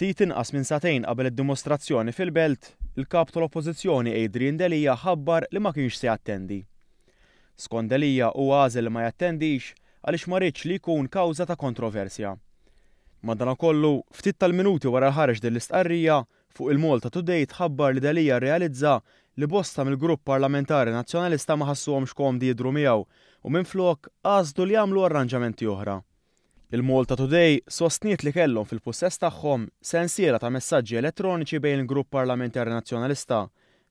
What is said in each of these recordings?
Ftit inqas minn sagħtejn qabel id-dimostrazzjoni fil-Belt, il-Kap tal-Oppożizzjoni Adrian Delia ħabbar li ma kienx se jattendi. Skont Delia huwa għażel li ma jattendix għaliex ma riedx li jkun kawża ta' kontroversja. Madanakollu, ftit tal-minuti wara li ħareġ din l-istqarrija, fuq il-Malta Today tħabbar li Delia rrealizza li bosta mill-grupp parlamentari Nazzjonalista ma ħassuhomx komdi jidhru miegħu u minflok għażlu li jagħmlu arranġamenti oħra. Il-Malta Today sostniet li kellhom fil-pussess tagħhom sensiela ta' messaġġi elettroniċi bejn il-Grupp Parlamentari Nazzjonalista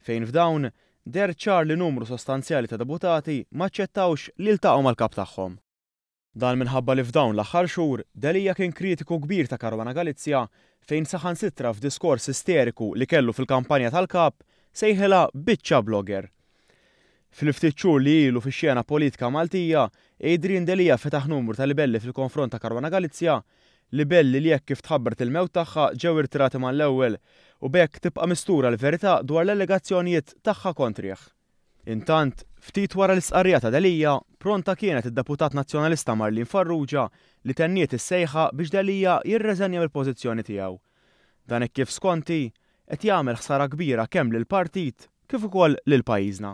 fejn f'dawn deher ċar li numru sostanzjali ta' deputati m'aċċettawx li jiltaqgħu mal-Kap tagħhom. Dan minħabba li f'dawn l-aħħar xhur Delia kien kritiku kbir ta' Caruana Galizia fejn saħansitra f'diskors isteriku li kellu fil-kampanja tal-Kap sejħilha biċċa blogger. Fil-ftit xhur li ilu fix-xena politika Maltija, Adrian Delia fetaħ numru ta' libelli fil-konfront ta' Caruana Galizia, libelli li hekk kif tħabbret il-mewt tagħha ġew irtirati mal-ewwel u b'hekk tibqa' mistura l-verità dwar l-allegazzjonijiet tagħha kontrih. Intant, ftit wara l-istqarrija ta' Delia, pronta kienet id-Deputat Nazzjonalista Marlene Farrugia li tenniet is-sejħa biex Delia jirreżenja mill-pożizzjoni tiegħu. Dan hekk kif skont hi, qed jagħmel ħsara kbira kemm lill-partit kif ukoll lil pajjiżna.